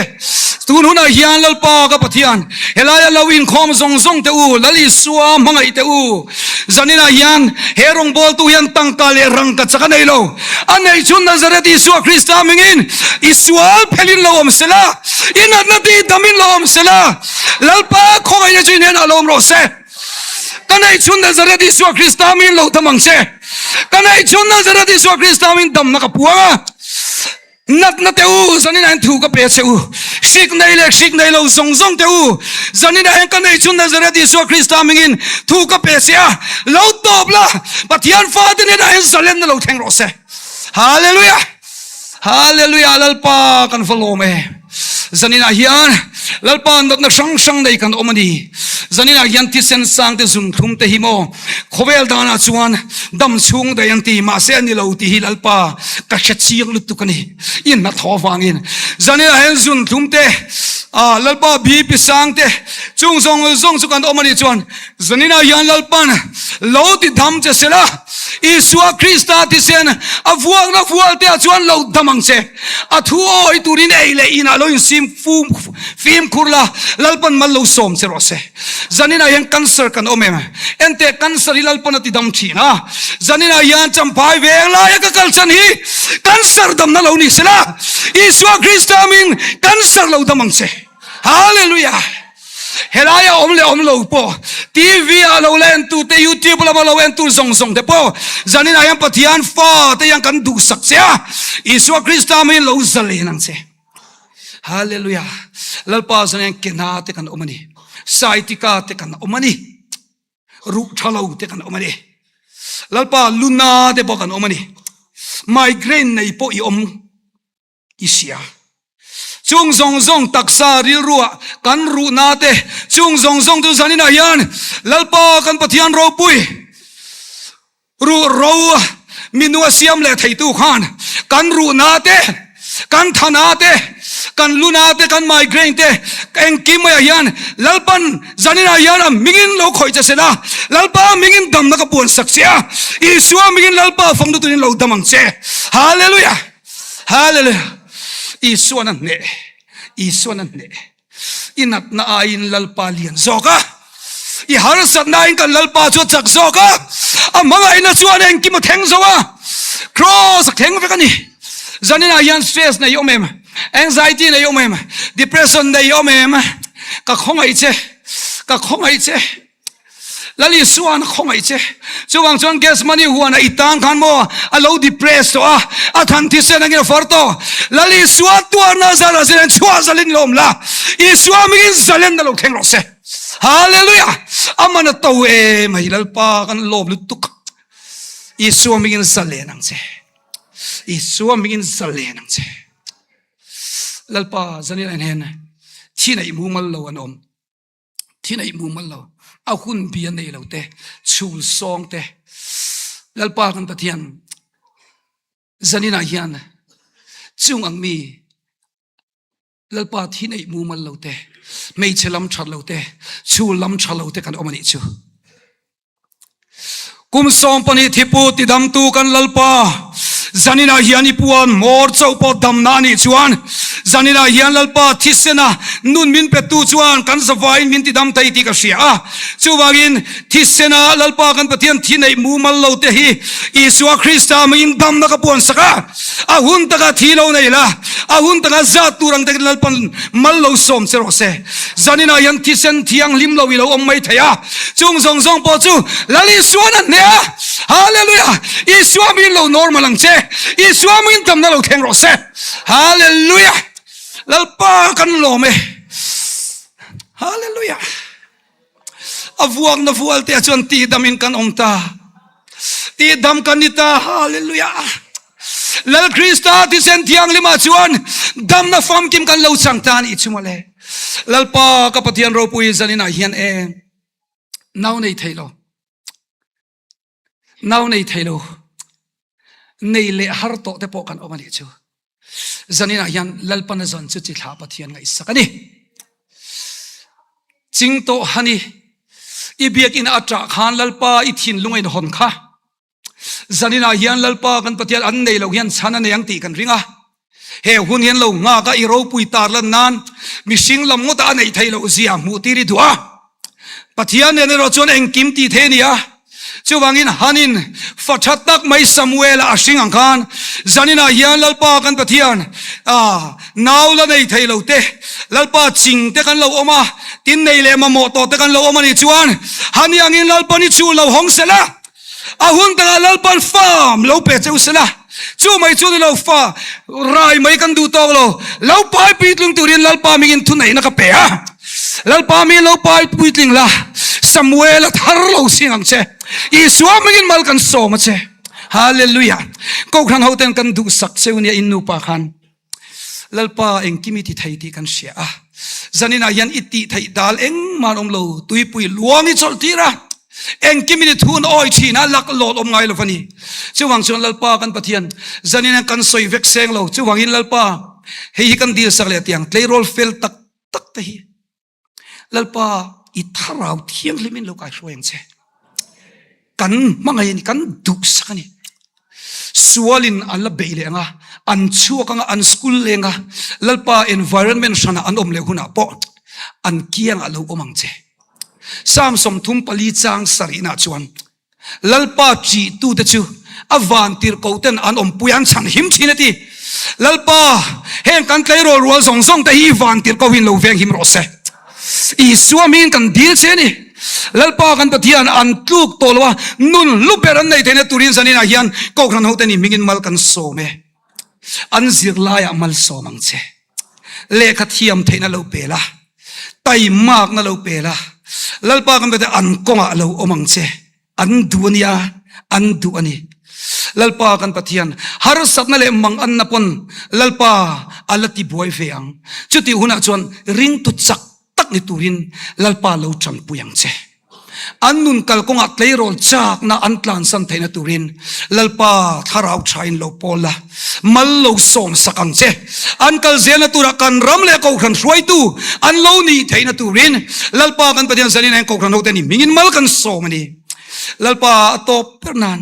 Tun hunah hian Lalpa ka Pathian, helaia lo inkhawm zawng zawng teh u, Lal Isua hmangaih teh u. Zaninah hian he rawngbawltu hian tangka leh rangka chak a nei lo. A neih chhun Nazareth Isua Krista hmingin i sual phelin lo awm sela, i natna tih damin lo awm sela, Lalpa khawngaihna chu i hnenah lo awm rawh se. Ka neih chhun Nazareth Isua Krista hmingin lo dam ang che. Ka neih chhun Nazareth Isua Krista hmingin damna ka puang a. Natna teh u, zaninah hian thu ka pe che u. Hrik nei leh hrik nei lo zawng zawng teh u, zaninah hian ka nei chu Nazareth Isua Krista hmingin thu ka pe che a, lo tawp la, Pathian fate hnenah hian zalenna lo thleng rawh se. Hallelujah! Hallelujah! Lalpa kan va lawm e. Zaninah hian Lalpa natna hrang hrang nei kan awm a ni. Zaninah hian thisen sang te zun thlum te hi maw khawvel danah chuan dam chhung daih an ti mahse a ni lo tih hi Lalpa ka hre chiang lutuk a ni. I hnathawh avangin zaninah hian zun thlum te ah Lalpa BP sang te chung zawng zawng chu kan awm a nih chuan zaninah hian Lalpan lo ti dam che sela Isua Krista thisen a vuakna vual te ah chuan lo dam ang che. A thu awi turin ei leh inah lo insim fum fimkhur la, Lalpan mal lo sawm che rawh se. Zaninah hian cancer kan awm em? Enteh cancer hi Lalpan a ti dam thin a. Zaninah hian champhai veng laia ka kal chan hi cancer damna lo ni sela, Isua Krista min cancer lo dam ang che. Hallelujah! Helaia awm leh awm lo pawh, TV ah lo la entu te, YouTube lama lo entu zawng zawng te pawh zaninah hian Pathian fa te hian kan duhsak che a, Isua Krista hmingin lo zalen ang che. Hallelujah! Lalpa zanin hian kena te kan awm a ni, saitika te kan awm a ni, ruh tha lo te kan awm a ni, Lalpa luna te pawh kan awm a ni, migraine nei pawh i awm. I hria. Chung zawng zawng taksa rilruah kan ruhna te, chung zawng zawng chu zaninah hian Lalpa kan Pathian ropui ruh ro minu a siam leh theitu khan kan ruhna te, kan thana te, kan luna te, kan migraine te engkim maiah hian Lalpan zaninah hian a hmingin lo khawih che sela, Lalpa hmingin damna ka puansak che a, Isua hmingin Lalpa fang lutuin lo dam ang che. Hallelujah! Hallelujah! Isuan a hneh, Isuan a hneh. I natna aiin Lalpa lian zawk a, i harsatna aiin kan Lalpa chu a chak zawk a, a hmangaihna chuan engkim a thleng zo a, cross a thleng vek a ni. Zaninah hian stress nei awm em? Anxiety nei awm em? Depression nei awm em? Ka khawngaih che, ka khawngaih che. Lal Isuan a khawngaih che. Chuvang chuan Gethsemane huanah i tan khan maw a lo depress tawh a, a than thisen angin a far tawh. Lal Isua tuarna zar ah zir chhuah zalin lo awm la, Isua hmingin zalenna lo thleng rawh se. Hallelujah! A man a to em hei Lalpa kan lawm lutuk. Isua hmingin zalen ang che. Isua hmingin zalen ang che. Lalpa zanin ah hian thi neih mumal lo an awm. Thi neih mumal lo. A hun bi a nei lo te, chhul sawng te. Lalpa kan Pathian zanin ah hian chung ang mi Lalpa thi neih mumal lo te, hmeichhe lam that lo te, chhul lam tha lo te kan awm a nih chu. Kum 12 thipu tidamtu kan Lalpa, zaninah hian i puan hmawr chauh pawh damna a nih chuan, zaninah hian Lalpa thisena nun min petu chuan kan zavaiin min tidam thei tih ka hria a. Chuvangin thisena Lalpa kan Pathian thi neih mumal lo te hi Isua Krista mingin damna ka puansak a. A hun taka thi lo nei la, a hun taka zat tur ang takin Lalpan mal lo sawm che rawh se. Zaninah hian thisen thianghlim lo i lo awm mai thei a, chung zawng zawng pawh chu Lal Isua'n a hneh a. Hallelujah! Isua mingin lo normal ang che, Isua mingin damna lo thleng rawh se. Hallelujah! Lalpa kan lawm e. Hallelujah! A vuakna vualte ah chuan tihdam in kan awm ta. Tihdam kan ni ta. Hallelujah. Lal Krista thisen thianghlim ah chuan damna famkim kan lo chang ta ni chu mawle. Lalpa ka Pathian ropui zanin ah hian e nau nei thei lo. Nau nei thei lo, nei leh har tawh te pawh kan awm a nih chu. Zaninah hian Lalpana zawn chu chi thla Pathian ngaihsak a ni. Ching tawh hani, i biakinn a ṭah khan Lalpa i thinlung a inhawn kha. Zaninah hian Lalpa kan Pathian an nei lo hian chhan a nei ang tih kan ring a. He hun hian lo nghak a, i ropui tar lan nan mihring lam ngawta a neih theih loh zia hmuh tir i duh a. Pathian nen erawh chuan engkim tih theih a ni a. Chuvangin Hanin fa tha tak mai Samuela a hring ang khan zaninah hian Lalpa kan Pathian ah nau la nei thei lo te, Lalpa ching te kan lo awm a, tin nei leh mamawh tawh te kan lo awm a nih chuan Hani angin Lalpa ni chu lo hawng sela. A hun takah Lalpan fa lo pe che u sela, chu mai chu ni lo fa rai mai kan duh tawk lo, lo pai puitling turin Lalpa mingin thuneihna ka pe a, Lalpa mingin lo pai puitling la, Samuel a thar lo sing ang che, Isua mingin mal kan sawm a che. Hallelujah. Kohhran hoten kan duhsak cheu nia in nupa khan. Lalpa engkim i ti thei tih kan hria a, zaninah hian i tih theih dal engmah an awm lo, tuipui luang i chawlh tir a, engkim in i thun awi thin a, lak lawt awm ngai lo va ni. Chuvang chuan Lalpa kan Pathian, zanin hian kan sawi vek seng lo, chuvangin Lalpa hei hi kan dil sak leh tiang tleirawl fel tak tak te hi Lalpa i thlarau thianghlim in lo kai hruai ang che. Kan hmangaih a ni, kan duhsak a ni. Sualin an la beih leh ang a, an chhuak ang a, an school leng a, Lalpa environment hranah an awm leh hunah pawh an kiangah lo awm ang che. Psalm 34 chang sarihnaah chuan Lalpa ṭihtute chu a vantirhkohten an awmpui a, an chhan him ṭhin a ti. Lalpa, heng kan tleirawl rual zawng zawng te hi i vantirhkohin lo veng him rawh se. Isua hmingin kan dil che a ni. Lalpa kan Pathian an tluk tawh lo a, nun hlu ber an nei theihna turin zaninah hian Kohhran hote ni hmingin mal kan sawm e. An zirlaiah malsawm ang che. Lehkha thiam theihna lo pe la, taimakna lo pe la, Lalpa kan Pathian an kawngah lo awm ang che. An duh a nia, an duh a ni. Lalpa kan Pathian, harsatna leh manganna pawn Lalpa a la ti buai ve ang. Chutih hunah chuan ringtu chak tak ni turin Lalpa lo tanpui ang che. An nun kalkawngah tleirawl chakna an tlansan theihna turin Lalpa thlarau thain lo pawl la, mal lo sawm sak ang che. An kal zelna turah kan ram leh kohhran hruaitu an lo nih theihna turin Lalpa kan Pathian zanin hian kohhran hote ni hmingin mal kan sawm a ni. Lalpa a tawp ber nan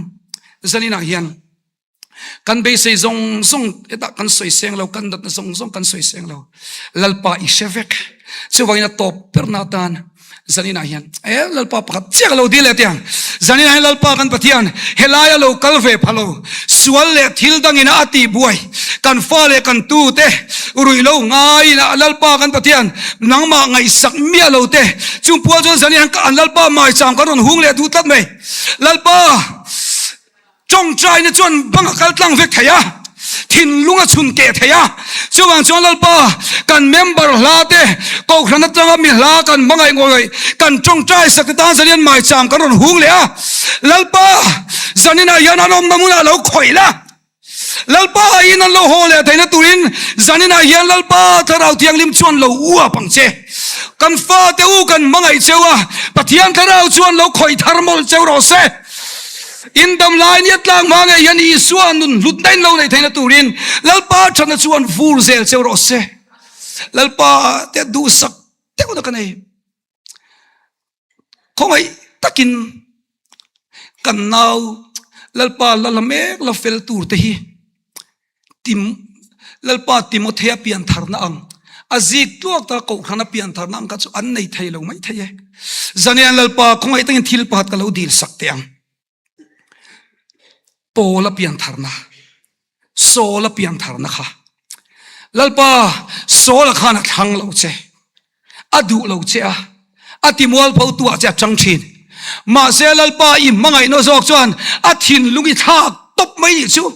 zaninah hian Kan beisei zawng zawng hetah kan sawi seng lo, kan natna zawng zawng kan sawi seng lo. Lalpa i hre vek. Chuvangin a tawp berna atan zaninah hian e Lalpa pakhat chiah ka lo dil leh tiang. Zaninah hian Lalpa kan Pathian helaia lo kal ve pha lo, sual leh thil dangina a tih buai kan fa leh kan tu te ruih lo ngaiin a Lalpa kan Pathian nangmah ngaihsak miah lo te chung pual chuan zaninah hian an Lalpa maicham kan rawn hung leh duh tlat mai. Lalpa! Tawngtaina chuan bang a kal tlang vek thei a, thinlung a chhun keh thei a. Chuvang chuan Lalpa, kan member hla te, Kohhran atanga mi hla kan hmangaih ngawih kan tawngtai sak te tan zanin maicham kan rawn hung leh a. Lalpa, zaninah hian an awmna hmunah lo khawih la. Lalpa in an lo haw leh theihna turin zaninah hian Lalpa Thlarau Thianghlim chuan lo uap ang che. Kan fate u kan hmangaih cheu a, Pathian Thlarau chuan lo khawih thar mawlh cheu rawh se. In dam lai nia tlang hma ngei hian Isua nun hlutna in lo neih theihna turin Lalpa thatna chuan vur zel cheu rawh se. Lalpa te duhsak deuhna ka nei. Khawngaih takin kan nau Lalpa la la mek la fel tur te hi Tim Lalpa Timothea pian tharna ang a zik tluak ta kohhrana pian tharna ang kha chu an nei thei lo mai thei e. Zanian Lalpa khawngaih takin thil pakhat ka lo dil sak teh ang. Paula piantharna, Saula piantharna kha. Lalpa, Saula khan a thlang lo che, a duh lo che a, a timualpho tu ah che a chang thin. Mahse Lalpa i hmangaihna zawk chuan a thinlung i thlak tawp mai nih chu.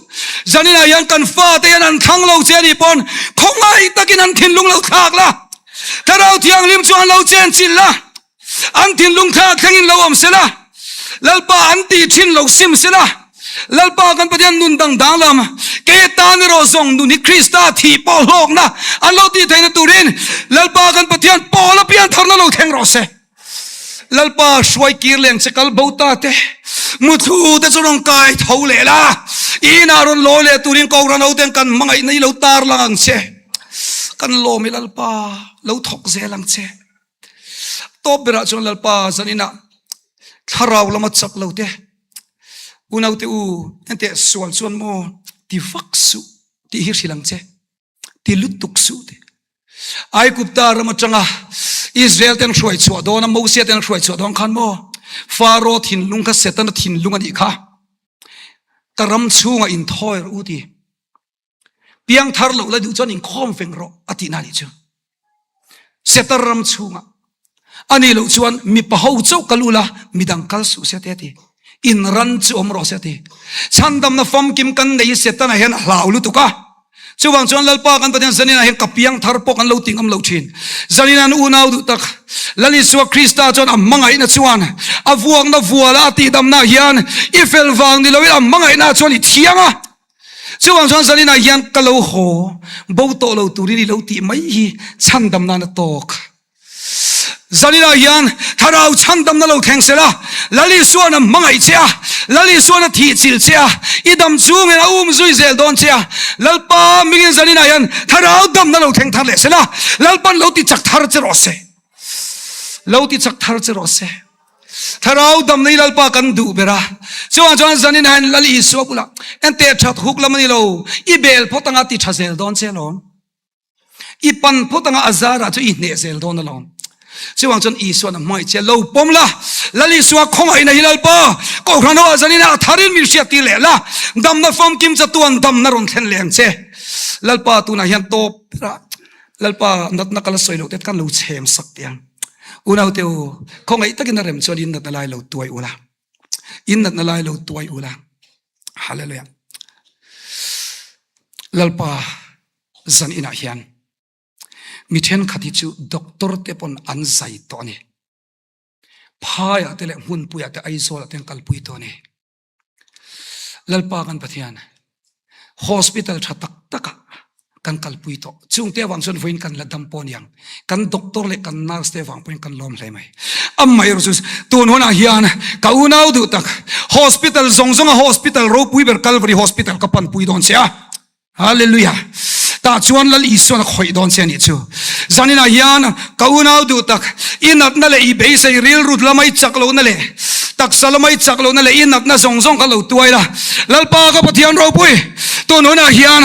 Zaninah hian kan fate hian an thlang lo che anih pawn khawngaih takin an thinlung lo thlak la, Thlarau Thianghlim chu an lo chenchilh la. An thinlung thlak thlengin lo awm sela, Lalpa an tih thin lo sim sela, Lalpa kan Pathian nun dang dang lam, kei atan erawh zawng nun hi Krista thih pawh hlawkna an lo tih theihna turin Lalpa kan Pathian pawl a pian tharna lo thleng rawh se. Lalpa hruai kir leng che kal bo ta te, muthlu te chu rawn kai tho leh la, i inah rawn lawi leh turin Kohhran hoten kan hmangaihna i lo tar lang ang che. Kan lawm i Lalpa, lo thawk zel ang che. Tawp berah chuan Lalpa zaninah thlarau lama chak lo te, unaute u enteh sual chuan maw ti vak suh tih hi hrilh ang che, ti lutuk suh tih. Aigupta ram atanga Israel ten hruai chhuah dawn a, Mosia ten hruai chhuah dawn khan maw Faro thinlung kha Setana thinlung a nih kha, ka ram chhungah inthawi rawh u ti. Piangthar loh la duh chuan inkhawm feng rawh a tihna nih chu. Setar ram chhungah a nih loh chuan mipa ho chauh kal ula midang kal suh se te a ti. In ran chu awm rawh se a ti. Chhandamna famkim kan nei hi Setana hian a hlau lutuk a. Chuvang chuan Lalpa kan Pathian zaninah hian ka piangthar pawh kan lo ti ngam lo thin. Zanin an unau duh tak Lal Isua Krista chuan a hmangaihna chuan a vuakna vuala a tihdamna hian i fel vang ni loin a hmangaihna chuan i thiang a. Chuvang chuan zaninah hian ka lo haw bo tawh lo turin i lo tih mai hi chhandam nan a tawk. Zaninah hian thlarau chhandamna lo thleng sela, Lal Isuan a hmangaih che a, Lal Isuan a thih chilh che a, i dam chungin a um zui zel dawn che a, Lalpa mingin zaninah hian thlarau damna lo thleng thar leh sela, Lalpan lo ti chak thar che rawh se. Lo ti chak thar che rawh se. Thlarau damna hi Lalpa kan duh ber a, chuvang chuan zanin hian Lal Isua bulah enteh that huk lam a ni lo, i bel phawt anga ti tha zel dawn che alawm, i pan phawt anga a zarah chu i hneh zel dawn alawm. Chuvang chuan Isua'n a hmangaih che lo pawm la, Lal Isua khawngaihna hi Lalpa Kohhran ho ah zanin ah a tharin min hriattir leh la, damna famkim chatuan damna rawn thlen leh ang che. Lalpa tunah hian tawp berah Lalpa natna ka la sawi loh te kan lo chhem sak teh ang. Unaute u, khawngaih takin a rem chuan in natna lai lo tuai ula. In natna lai lo tuai ula. Hallelujah. Lalpa zan inah hian mi thenkhat hi chu doctor te pawn an zai tawh a ni. Phaiah te leh hmunpuiah te Aizawlah te an kalpui tawh a ni. Lalpa kan Pathian, hospital tha tak takah kan kalpui tawh. Chungte avang chuan vawiin kan la dam pawh aniang. Kan doctor leh kan nurse te avang pawhin kan lawm hle mai. Amaherawh chu tun hunah hian ka unau duh tak hospital zawng zawnga hospital ropui ber Calvary Hospital ka panpui dawn che a. Hallelujah! Tah chuan Lal Isuan a khawih dawn che a nih chu. Zaninah hian ka unau duh tak, i natna leh i beisei rilru lama i chak lohna leh taksa lama i chak lohna leh i natna zawng zawng kha lo tuai la. Lalpa ka Pathian ropui, tun hunah hian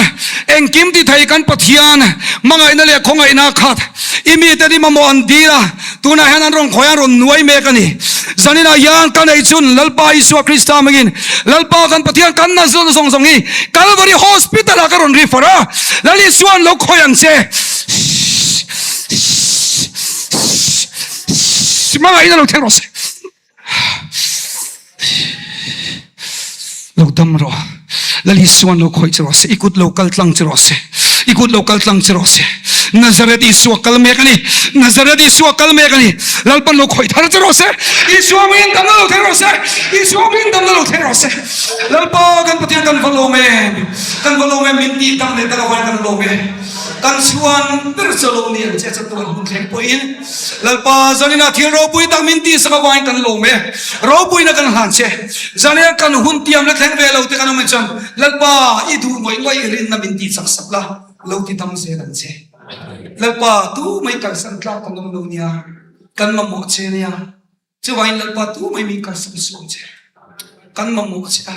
engkim ti thei kan Pathian hmangaihna leh khawngaihna khat i mite ni mamawh an dil a, Tunah hian an rawn khawi an rawn nuai mek a ni. Zaninah hian ka nei chun Lalpa Isua Krista hmangin Lalpa kan Pathian kan na zawng zawng zawng hi Calvary Hospital ah ka rawn refer a, Lal Isua'n lo khawi ang che. Hmangaihna lo thleng rawh se. Lo dam rawh. Lal Isua'n lo khawih che rawh se. I kut lo kal tlang che rawh se. I kut lo kal tlang che rawh se. Nazareth Isua kal mek a ni. Nazareth Isua kal mek a ni. Lalpan lo khawih thar che rawh se. Isua hmingin damna lo thleng rawh se. Isua hmingin damna lo thleng rawh se. Lalpa kan Pathian kan va lawm em. Kan va lawm em min tih dam leh tak avangin kan lawm e. Kan chhuan ber chu lo ni ang che chatuan hun thleng pawhin Lalpa zaninah thil ropui tak min tihsak avangin kan lawm e. Ropuina kan hlan che. Zaninah kan hun tiam la thleng ve lo te kan awm en chuan Lalpa i duh ngawih ngawih i rinna min tihchak sak la lo ti dam zel ang che. Lalpa tu mai kalsan tlak kan awm lo nia, kan mamawh che nia. Chuvangin Lalpa tu mai min kalsan suh ang che. Kan mamawh che a.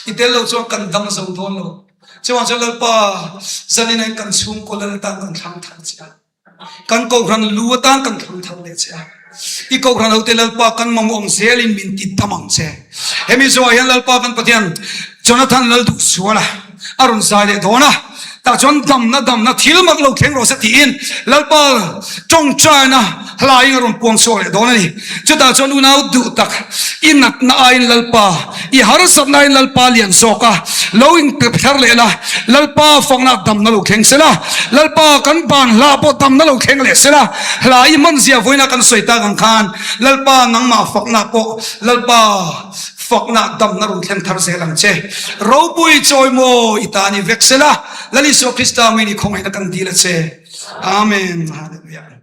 I tel lo chuan kan dam zo dawn lo. Chuvang chuan Lalpa zanin ah kan chhungkaw lal atan kan thlang thar che a. Kan kohhran lu atan kan thlang thar leh che a. I kohhran hote Lalpa kan mamawh ang zelin min ti dam ang che. Hemi zawhah hian Lalpa kan Pathian Jonathan Lalduhsuala a rawn zai leh dawn a. Tah chuan damna damna thil mak lo thleng rawh se tiin Lalpa tawngtaina hlaiin a rawn puang chhuak leh dawn a ni. Chutah chuan unau duh tak i natna aiin Lalpa, i harsatna aiin Lalpa lian zawk a, lo inpe thar leh la, Lalpa fakna damna lo thleng se la, Lalpa kan ban hla pawh damna lo thleng leh se la, hla i hmanzia vawiina kan sawi tak ang khan Lalpa nangmah fakna pawh Lalpa Fakna damna rawn thleng thar zel ang che. Ropui chawimaw i ta ni vek sela, Lal Isua Krista mei ni khawngaihna kan dil a che. Amen. Hallelujah.